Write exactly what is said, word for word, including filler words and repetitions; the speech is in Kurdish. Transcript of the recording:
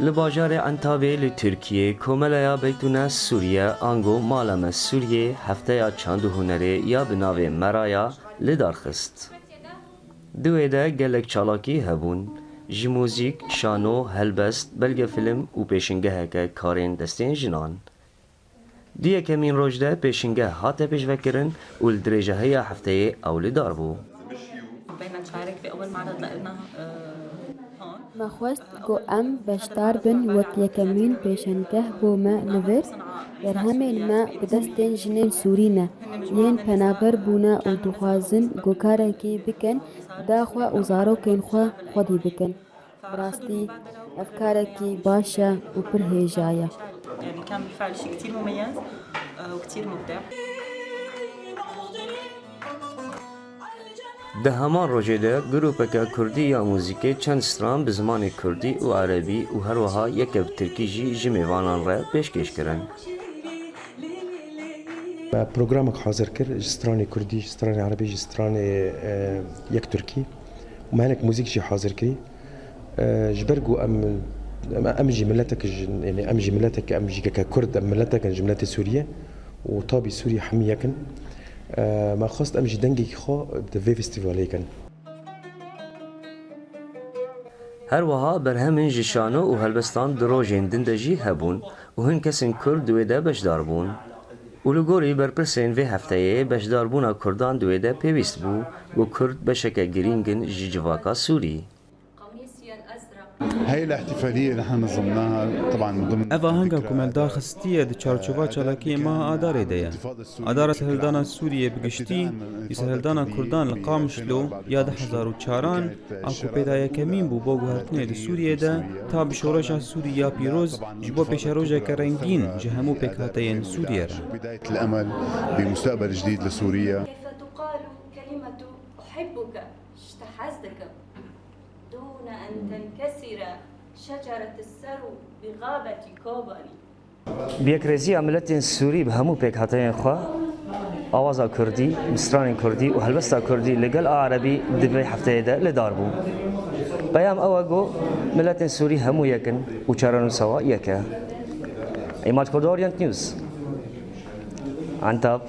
Li bajarê Entabê li Tirkiyê Komeleya Beytûne Sûriye ango Mala Me Sûriyê hefteya çand û hunerê ya bi navê Meraya li dar xist. Di wê de gelek çalakî hebûn, ji muzîk, şano, helbest, belgefilm û pêşingeheke karên destên jinan. Di yekemîn roj de pêşingeh hate pêşvekirin û li dirêjahiya hefteyê ew li dar bû. حبينا نشارك بأول معرض لإلنا، آه، هون. Me xwest ku em beşdar bin wek yekemîn pêşengeh bo me li vir. Berhemên me bi destên jinên Sûrî ne, yên penaber bûne û dixwazin ku karekî bikin, da xwe û zarokên xwe xwedî bikin. Bi rastî ev karekî baş e û pir hêja ye. يعني كان بالفعل شيء كتير مميز، آه، وكتير مبدع. Di heman rojê de grûpeke kurdî ya muzîkê çend stran bi zimanê kurdî û erebî û her wiha yeke bi tirkî jî ji mêvanan re pêşkêş kirin. Me programek hazir kir ji stranê kurdî, ji stranê erebî, ji stranê, e, yek tirkî. Me hinek muzîk jî hazir kirî. E, ji ber ku em, em, em jî miletek ji, yani em jî miletek, em jî keke kurd, em miletek in ji miletê Sûriye û tabî Sûriye hemî yek in. E, me xwest em jî dengekî xwe di vê festîvalê kin. Her wiha berhemên ji şano û helbestan di rojên din de jî hebûn û hin kesên kurd di wê de beşdar bûn. Û li gorî berpirsên vê hefteyê beşdarbûna kurdan di wê de pêwîst bû, ku kurd beşeke girîng in ji civaka Sûrî. هاي الاحتفالية نحن نظمناها طبعًا من ضمن Ev ahenga ku me li dar xistiye di çarçova çalakiyê meha Adarê de ye. Adara sihildana Sûriyê bi giştî, ji sihildana Kurdan li Qamişlo ya du hezar û çaran a ku pêda yekemîn bû bo guhertinê li Sûriyê de, ta bi şoreşa Sûrî ya pîroz ji bo pêşerojeke rengîn ji hemû pêkhateyên Sûriyê re. بداية الأمل بمستقبل جديد لسوريا. كيف تقال كلمة أحبك، اشتحذتك، دون أن تنكسر شجرة السرو بغابة كوباني؟ Bi yekrêziya miletên Sûrî bi hemû pêkhateyên xwe, awaza Kurdî, stranên Kurdî û helbesta Kurdî li gel a Erebî di vê hefteyê de li dar bû. Peyam ew e ku miletên Sûrî hemû yek in û çarenûsa wan yek e. Îmad Kurd, Orient News, Entab.